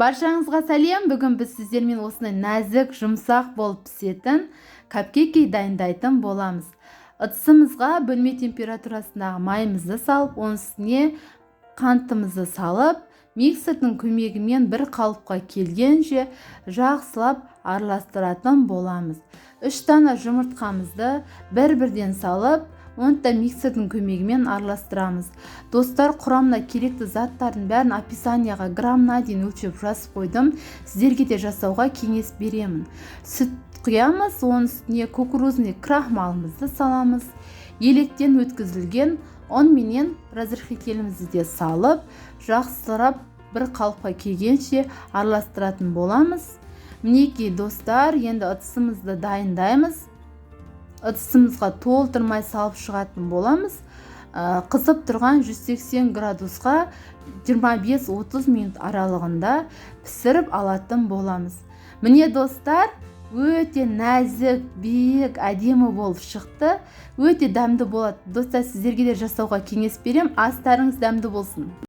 Баршаңызға сәлем! Бүгін біз сіздермен осындай нәзік, жұмсақ болып пісетін капкейк дайындайтын боламыз. Ыдысымызға бөлме температурасындағы майымызды салып, оның үстіне қантымызды салып, миксердің көмегімен бір қалыпқа келгенше жақсылап араластыратын боламыз. 3 дана жұмыртқамызды бір-бірден салып, оны да миксердің көмегімен араластырамыз. Достар, құрамына керекті заттардың бәрін описанияға граммына дейін өлшеп жазып қойдым. Сіздерге де жасауға кеңес беремін. Сүт құямыз, оның үстіне кукурузный крахмалымызды саламыз. Електен өткізілген ұн менен разрыхлителімізді де салып, жақсылап бір қалыпқа келгенше араластыратын боламыз. Мінекей, достар, енді ыдысымызды дайындаймыз. Ыдысымызға толтырмай салып шығатын боламыз. Қызып тұрған 180 градусқа 25-30 минут аралығында пісіріп алатын боламыз. Міне, достар, өте нәзік, биік, әдемі болып шықты. Өте дәмді болады. Достар, сіздерге де жасауға кеңес беремін. Астарыңыз дәмді болсын!